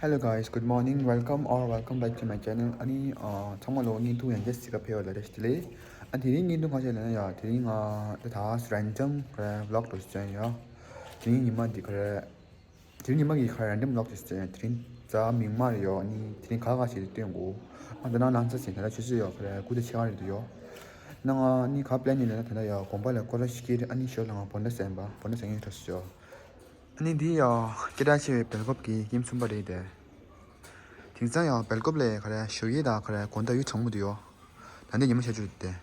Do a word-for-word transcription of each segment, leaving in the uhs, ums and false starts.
Hello guys, good morning, welcome or welcome back to my channel. ཨ་ནི་ཨ་ཚང་མ་ལོ་བརྙན་ཐུང་ཡང་བསྐྱར་གཟིགས་ག་ཕེབས་པ་ལ་བཀྲ་ཤིས་བདེ་ལེགས། ཨ་དེ་རིང་བརྙན་ཐུང་ག་རེ་ལབ་ན་ཡ་དེ་རིང་ང་ད་ད་རན་ཌམ་ག་རེ་ཝི་ལོག་འདྲ་བྱས་ཡ། དེ་རིང་ཉི་མ་འདི་ག་རེ། དེ་རིང་ཉི་མ་གི་ག་རེ་རན་ཌམ་ཝི་ལོག་འདྲ་བྱས། དེ་རིང་གཟའ་མིག་དམར་ཡོད། ཨ་ནི་དེ་རིང་ག་ག་བྱས་ཏེ་སྟོན་དགོས། ཨ་ད་ནང་ལང་ཚ་ཟིན་ད་ལྟ་ཆུ་ཚོད་ཡོད་ག་རེ་དགུ་དང་ཕྱེད་ཀ་རེད་འདུག་ཡོད། ན་ང་ཨ་ནི་ག་པི་ལེན་ཡིན་ལབ་ན་ད་ལྟ་ཡ་དགོན་པ་ལ་སྐོར་ར་ཞིག་སྐྱེལ། ཨ་ནི་ཞོར་ལ་ང་བོན་ཌ་ཟ་ཡིན་པ། བོན་ཌ་ཟ་མཁན་འགྲོ་ཞིག་ཡོད། ཨ་ནི་འདི་ཡང་སྐད་གྲགས་ཆེ་བའི་སྦེལ་ཀོབ་ཀྱི་ཀིམ་སུན་པ་རེད་དེ། དེང་སང་ཡང་སྦེལ་ཀོབ་ལ་ག་རེ་ཞོགས་ཀས་དང་ག་རེ་དགོང་དག་ཡུལ་གྲང་མོ་འདུག་ཡོད། ད་འདི་ཉི་མ་ཤར་རྒྱུ་རེད་དེ།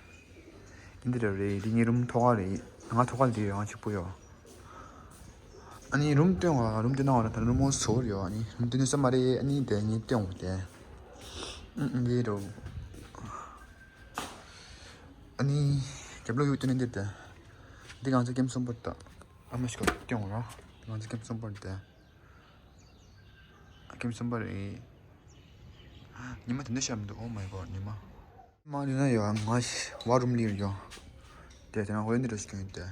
འདི་འདྲ་རེད། འདི་ངའི་རུམ་ཐོག་ཁ་རེད། ང་ཐོག་ཁ་འདི་ཡང་གཅིག་པོ་ཡོད། ཨ་ནི་རུམ་སྟོན་བ་རུམ་སྟོན་ན་བ་ལ་ད་རུམ་མོ་བཟོ་ཡོད། ཨ་ནི་རུམ་སྟོན་ནི་ས་མ་རེད། ཨ་ནི་དེ་ངས་སྟོན་བ་དེ། ཨ་འདི་རུ། ཨ་ནི་རྒྱབ་ལོགས་ཡུལ་སྟོན་ནི་འདི་དེ། འདི་ང་ཚོ་ཀིམ་སུན་པ་དང་། ཨ་མ་ཞིག་ག་སྟོན་བ་ར། འདི་ང་ཚོ་ཀིམ་སུན་པ་དེ། ཨ་ཀིམ་སུན་པ་རེད། ཉི་མ་དེ་འདྲ་ཤར་མི་འདུག Oh my god ཉི་མ། མ་ནི་ན་ཡོད། ང་ཤི་བ་རུམ་ལིར་ཡོད། དེ་དེ་ན་ཧོལ་འདི་རུ་ཞིག་ཡོད་དེ།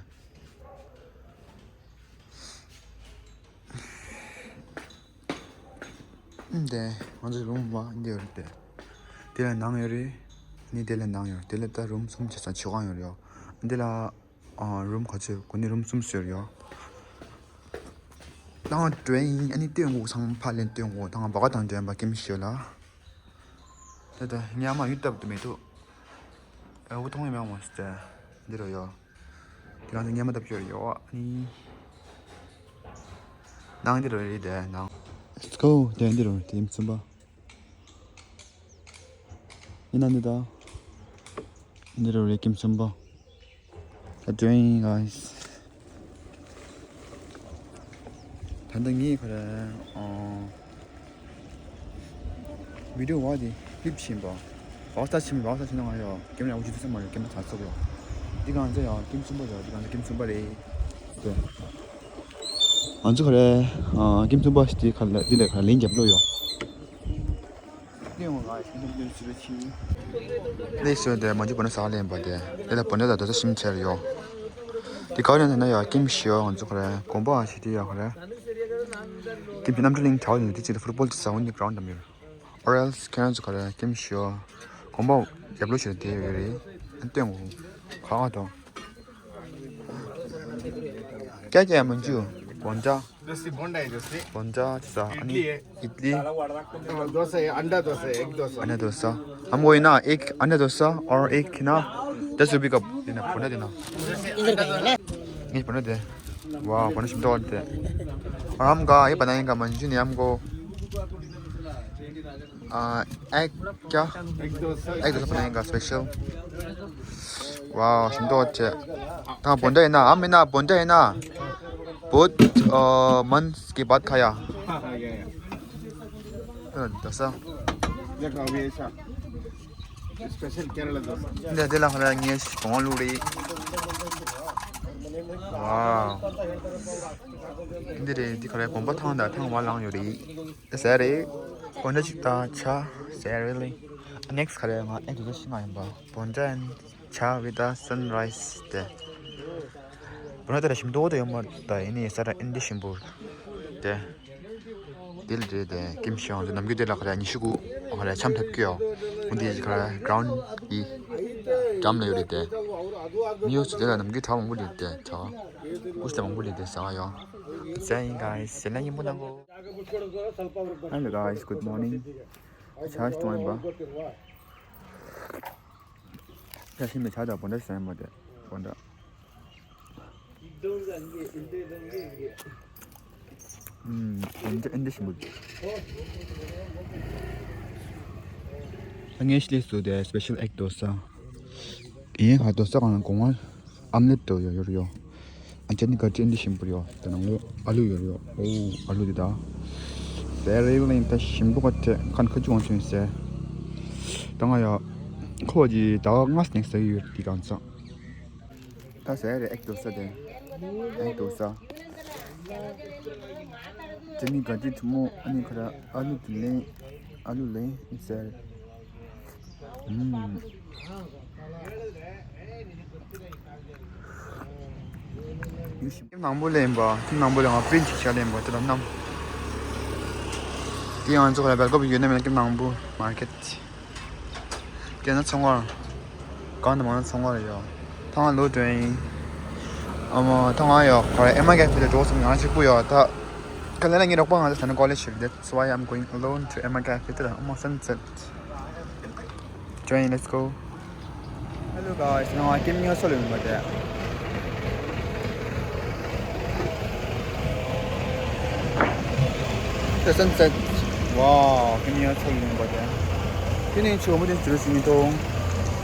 ཨུམ་དེ་ང་ཚོའི་རུམ་བ་འདི་ཡོད་རེད་དེ། དེ་ལ་ནང་ཡོད་རེད། ནི་དེ་ལ་ནང་ཡོད་རེད། དེ་ལ་ད་རུམ་གསུམ་བྱས་ཙང་བྱེ་སྒང་ཡོད་རེད་ཡོད། འདི་ལ། ཨ་རུམ་ག་ཚོད་གོ་ནི་རུམ་གསུམ་བཟོས་ཡོད། ད་ང་འགྲོ་ཡིན། ཨ་ནི་སྟོན་དགོས། ཚང་མ་ཕར་ལེན་སྟོན་དགོས། ད་ང་བ་ག་དང་འདྲེན་པ་ཀིམ་ཤིའོ་ལ། ད་ད་ཉི་མ་ཡུལ་སྟབས་དུ་མི་འདུག་ཨ་འུ་ཐོང་ཡི་མེད་མོ་སྟེ། འདི་རུ་ཡོད། དེ་གང་དུ་ཉི་མ་སྟབས་ཡོད་ཡོད། ཨ་ནི། ནང་འདི་རུ་རེད་དེ་ནང་། Let's go དེ་འདི་རུ་དེ་ཡིན་ཚུན་པ། ཡིན་ན་འདི་ད། འདི་རུ་རེད་ཀིམ་སུན་པ། How doing, guys? ད་ལྟ་ངས་ཁོ་ར་ཨ་བི་ཌིའོ་བ་དེ་ཕིབ་ཕྱིན་པ། བག་ཚ་ཕྱིན་པ། བག་ཚ་ཕྱིན་ན་ང་ཡོད་ཀེམ་ར་འུ་ཅི་དུ་ས་མ་ཡོད། ཀེམ་ར་ཚ་ཚོགས་ཡོད། འདི་གང་ཚ་ཡོད་ཀིམ་སུན་པ་ཡོད། འདི་གང་ཚ་ཀིམ་སུན་པ་རེད། ང་ཚོ་ཁོ་ར་ཨ་ཀིམ་སུན་པ་ཞིག་དེ་ཁ་ལ་འདི་ལ་ཁ་ལེན་རྒྱབ་ལོ་ཡོད། ལས་སོ་དེ་མ་འཇུ་བོ་ན་ཟ་ལེན་པ་དེ། དེ་ལ་བོ་ན་ད་དོ་ས་ཤིམ་ཆེར་ཡོད། དེ་ག་རེ་ན་ཡ་ཀིམ་ཤིའོ་ང་ཚོ་ཁོ་ར་གོམ་པ་ཞིག་དེ་ཡ་ཁོ་ར། ཀིམ་ཤིའོ་གནམ་གྲུ་གླིང་གྲགས་ཡོད་དེ་ཅི་ལ་ཕུཊ་བོལ་དེ་ཟ་འོན་ནི་གྲོང་དམ་ཡོད། Or else ཁྱེད་རང་ཚོ་ག་རེ་ཀིམ་ཤིའོ་གོམ་པ་རྒྱབ་ལོ་ཞིག་དེ་ཡོད་རེད། སྟོན་གོ་ཁ་ཁ་དང་། क्या क्या है मंजू? बोंडा। दोस्ती बोंडा है दोस्ती। बोंडा, अच्छा, अनि इडली है। इडली। हाँ, डोसा है, अंडा डोसा है, एग डोसा। अंडा डोसा। हमको है ना एक अंडा डोसा और एक है ना दस रुपये का देना, बोंडा देना। ये बोंडा दे। वाह, बोंडा सुंदर होते हैं। और हमका ये बनाएगा मंजू ने हमको ཨ་ཨེག་ཀྱ། ཨེག་དོ་ས་ཕ་ནང་ག་སི་པེ་ཤལ། ཝའོ་ཞིམ་ཏོག་ཅེ། ད་བོན་ད་ཡིན་ན་ཨམ་ཡིན་ན་བོན་ད་ཡིན་ན། बहुत अ मन की बात खाया। དོ་ས། ये का भी ऐसा स्पेशल केरला डोसा। འདི་འདི་ལ་ཧ་ལ་ངས་གོང་བླུགས་རེད། ཝའོ། འདི་རེད། འདི་ཁ་རེ་གོམ་པ་ཐང་དང་ཐང་བ་ལང་ཡོད་རེད། ཟེར་རེད། བོན་ད་ཅིག་ད་ཆ་ཟེར་རེད་ལེ། ནེག་སི་ཁ་རེ་ང་ཨེ་དུ་ཤི་ང་ཡིན་པ། བོན་ད་ཨེན་ཆ་བི་ད་སན་རའི་སི་དེ། བོན་ད་དེ་ར་ཞིམ་ཏོག་ཏོ་ཡོད་མ་རེད། ད་ཡིན་ནི་ས་ར་ཨིན་དི་ཞིམ་པོ་དེ། དེ་ལ་རེད་དེ་ཀིམ་ཤིའོ་ནམ་རྒྱུན་དེ་ལ་ཁ་རེ་ཉི་ཤུ་དགུ་ཁ་རེ་འཆམ་ཐབས་ཀྱི་ཡོད། འོན་ཏེ་ཁ་རེ་གྲའུན་གྱི་འགྲམ་ལ་ཡོད་རེད་དེ། མི་ཡོད་ཚོ་དེ་ལ་ནམ་རྒྱུན་གྲ་མང་པོ་ལེན་དེ་གྲ་ཀུ་ཤ་མང་པོ་ལེན་དེ་ཟ་ག་ཡོང་། ཟ་ཡིན་ག་ཟེར་ན་ཡིན་པོ་ན་གོ། Hello guys, good morning. ཆ་ཞིག་བཏང་ཡིན་པ། ཆ་ཞིག་མེད་ཆ་དང་བོན་ད་ཞིག་ཟ་ཡིན་པ་དེ་བོན་ད། ཨུམ་བོན་ད་ཨིན་དི་ཞིམ་པོ་འདུག་ངས་ལས་སུ་དེ་སི་པེ་ཤལ་ཨེག་དོ་ས། ཡིན་ཧ་དོ་ས་གང་ལ་གོང་བ། ཨམ་ལེབ་ཏོ་ཡོ་ཡོ་ཡོ། ཨ་ཅན་ནི་ག་ཅན་འདི་ཞིམ་པོ་ཡོ། ད་ནང་ལོ་ཨ་ལུ་ཡོ་ཡོ། ཨོ་ཨ་ལུ་འདི་ད། ཟེར་རེ་ལིན་ད་ཞིམ་པོ་ག་ཐེ་ཁན་ཁ་ཅུང་ཆུན་ཟེར། ད་ང་ཡ། ཁོ་ཅི་ད་ང་སྣེག་ཟ་ཡི་ཡོད་འདི་གང་ཚང་། ད་ཟེར་རེ་ཨེག་དོ་ས་དེ། ཨེག་དོ་ས། ཅན་ནི་ག་ཅན་ཐུ་མོ་ཨ་ནི་ཁ་ར་ཨ་ལུ་དུ་ལེན། ཨ་ལུ་ལེན་ཟེར། ཨུམ། ཁྱིམ་ནང་པོ་ལེན་པ། ཁྱིམ་ནང་པོ་ལེན་པ་པིན་ཅིག་ཆ་ལེན་པ་དེ་ལ་ནམ། ཡང་ང་ཚོ་ཁ་ལ་སྦེལ་ཀོབ་ཡོད་ན་མེད་ན་ཀྱི་མང་པོ་མར་ཀེཊ། ཀྱེ་ན་ཚོང་ཁང་། གང་དུ་མང་ན་ཚོང་ཁང་ཡོད། ཐང་ལོ་ཀྲེན། ཨ་མ་ཐང་ང་ཡོད་ཁོ་ར་ཨེ་མ་ཀེ་ཧྥེ་ལ་འགྲོ་སོང་ང་གཅིག་པུ་ཡོད་ད། ཁ་ལ་ན་ངའི་རོགས་པ་ང་ཚོ་ད་ནི་ཀོ་ལེཇ་ཡོད། That's why I'm going alone to Emma Cafe. དེ་ལ་ཨ་མ་སན་སེཊ། Train, let's go. Hello guys, now I came here solo in my day. The sunset. Wow, came here solo in my day. Can you show me this dress in tone?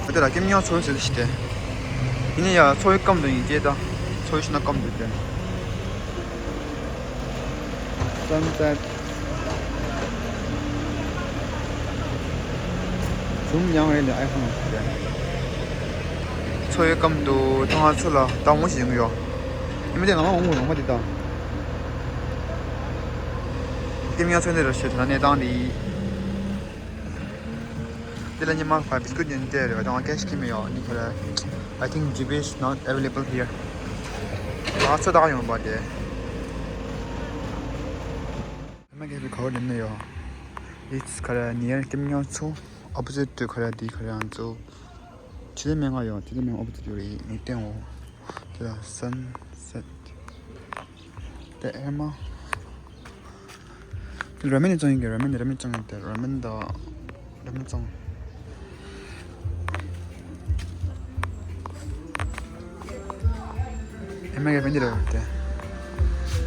But I came here solo in this day. In a soy come to you, Jada. Soy is not come to them. Sunset. ཛུམ་ཡང་རེད་ལ་ཨའི་ཧོན་རེད། འཚོ་བའི་སྐམ་དུ་ཐང་ང་ཚོ་ལ་ད་འོང་ཞིག་ཡོང་གི་ཡོད། ཡིན་མི་དེ་ང་མ་འོང་གི་ཡོང་མ་དེ་ད། ཀེམ་ཡང་ཚོ་འདི་ར་ཤེས་ཐ་ན་གནས་སྟངས་འདི། དེ་ལ་ཉི་མ་ཁ་བི་སྐུད་ཉོས་ཏེ་རེད་བ། ད་ང་ཀེཤ་ཁྱི་མི་ཡོད་ནི་ཁོ་ར། I think G Pay is not available here. ང་ཚོ་ད་ཡོང་བ་དེ། མ་གི་ག་བར་ལེན་ནས་ཡོད། It's ཁ་ར་near ཀེམ་ཉོ་ཚོ། Opposite to ཁ་ར་དེ་ཁ་ར་ང་ཚོ། ཆི་ལི་མེང་ང་ཡོད། ཆི་ལི་མེང་opposite ཡོད་རེད། ངས་བསྟན་འོ། དེ་ལ་sunset. དེ་ཨེ་མ། ར་མེན་ནི་བཙོང་ཡིན་གི། ར་མེན་ནི་ར་མེན་བཙོང་ཡིན་ཏེ། ར་མེན་དང་ར་མེན་བཙོང་། ཨེ་མ་གི་བན་དི་ར་ཏེ།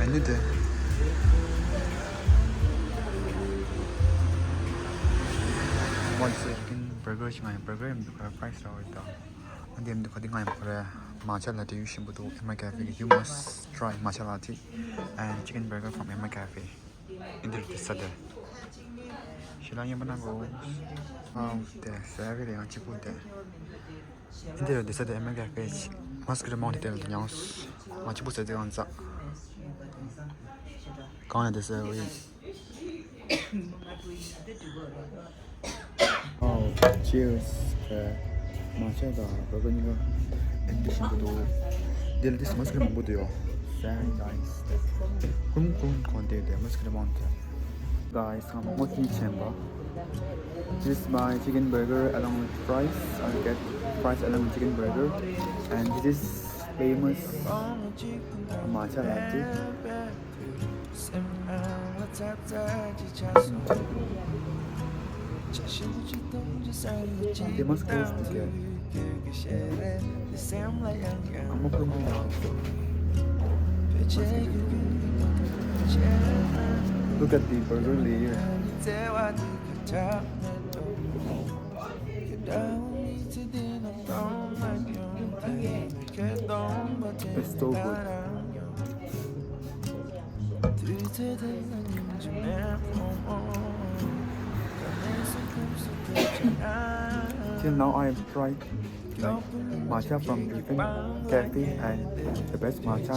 མེ་ནུ་དེ། One second, burger ཞིག་ང་ཡང་། Burger ཡིན་འདུག་ག fries ར་བ་ཡོད་ད། འདི་ཡིན་འདུག་ག་འདི་ང་ཡང་གོ་རེ། མ་ཆ་ལ་ཏེ་ཡུ་ཤིན་པོ་འདུག Emma Cafe གི། You must try matcha latte and chicken burger from Emma Cafe. ཨིན་དེ་རུ་དེ་ས་དེ། ཞེ་ལ་ཡིན་པ་ན་གོ། ཨའུ་དེ་ཟ་གི་རེད་ཡང་གཅིག་པུ་དེ། ཨིན་དེ་རུ་དེ་ས་དེ། Emma Cafe མ་སི་ཀི་རི་མོན་དེ་ལ་ཉང་སུ། ང་གཅིག་པུ་ཟ་དེ་གང་ཟ། གང་ཡང་དེ་ས་ཡོད། Oh, cheers. མ་ཆ་ད་བ་ག་ཉི་ག་ཨེན་དི་ཤིན་པོ་དུ། དེ་ལ་དེ་མ་སི་ཀི་རི་མང་པོ་དུ་ཡོད། Very nice. ཀུན་ཀུན་ཁོང་དེ་དེ་མ་སི་ཀི་རི་མང་དུ། Guys, I'm not eating, but this is my chicken burger along with fries. I'll get fries along with chicken burger. And this is famous matcha latte. They must close together. I'm opening it now. Look at the burger layer. It's so good. Till now, I have tried like matcha from different cafe, and the best matcha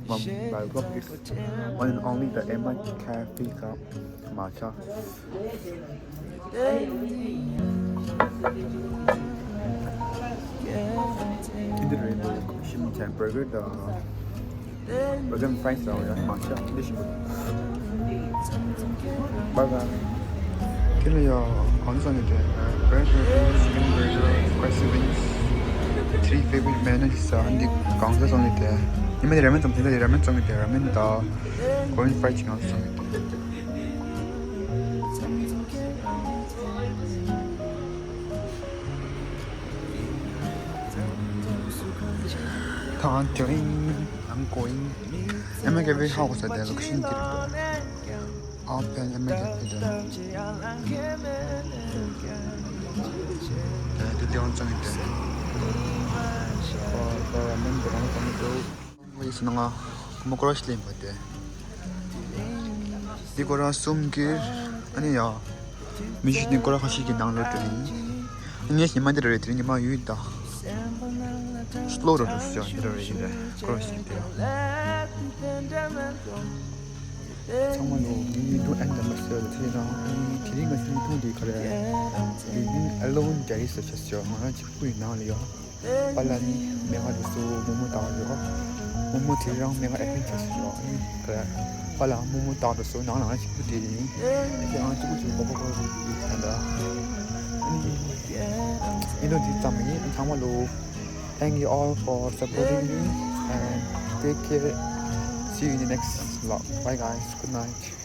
from Bangkok is one and only the Emma Cafe cup matcha. འདི་རེད་འདུག་ཤིམ་ཅན་བར་གར་དང་བར་གར་ཕ་རའི་སི་དང་ཡང་མ་ཆགས་འདི་ཞིམ་པོ་འདུག Bye bye. ཁྱེད་ལ་ཡང་གང་འཚམ་ནས་དྲན། བར་གར་ཅི་ཀན་བར་གར་སི་པའི་སི་ཝིང་སི། Three favorite menu ཟེར་འདི་གང་འཚམ་ནས་དྲན། ཉི་མ་དེ་ར་མེན་ཙམ་དེ་འདྲ་ར་མེན་ཙམ་ནས་དྲན། ར་མེན་དང་ཀོ་རི་ཡན་ཕ་རའི་སི་ཅིག་གང་འཚམ་ནས་དྲན། ད་ང་འགྲོ་ཡིན། I'm going. Emma Cafe ཧ་གོ་ས་དེ་ལོ་ཁེ་ཤན་དེ་རེད་འདུག Open Emma Cafe དེ། དེ་དེ་ཡང་ཙང་ཡིན་དེ། ཁོ་ཁོ་ར་མེན་དེ་གང་ཙམ་འདུག་ངའི་སེམས་ནང་ང་བུ་མོ་སྐོར་ར་ཞིག་ལེན་པ་དེ། འདི་སྐོར་ར་གསུམ་གྱིས་ཨ་ནི་ཡ། མི་ཞིག་འདི་སྐོར་ར་ཁ་ཤས་ཀྱི་ནང་ལོག་འགྲོ་ཡིན། ངས་ཉི་མ་འདི་ར་རེད། དེ་རིང་ཉི་མ་ཡོད་ད། སི་ལོ་ར་འགྲོ་སི་ཡ་འདི་ར་རེད་ཡིན་རེད་སྐོར་ར་ཞིག་དེ་ཡ། ཚང་མ་ལོ་ངའི་ཡུལ་དུ་ཨན་དམ་པ་ཟེར་བ་དེ་དང་ཨ་ནི་དེ་རིང་ང་ཚོའི་ཐུང་དེ་ག་རེ། Living alone རྒྱ་ཡིག་ཟེར་ཆ་ཟེར་ང་རང་གཅིག་པུ་ཡི་ནང་ལ་ཡོད། པཱ་ལགས་ནི་མེ་ཁ་དེ་ཚོ་མོག་མོག་བཏང་ཡོད། མོག་མོག་དེ་རང་མེ་ཁ་ཨེ་ཕན་ཆ་ཞིག་ཡོད། ཨ་ནི་ག་རེ། ཁ་ལ་མུ་མུ་བཏགས་འགྲོ་སོང་། ནང་ལ་ང་གཅིག་པུ་བསྡད་ཡིན། ཁྱེད་རང་གཅིག་པུ་གཅིག་པུ་པོ་པོ་པོ་ཡོད་ད་ལྟ། ཨ་ནི་ཡིན་ལོ་འདི་ཙམ་ཡིན། ཚང་མ་ལོ། Thank you all for supporting me and take care. See you in the next vlog. Bye guys. Good night.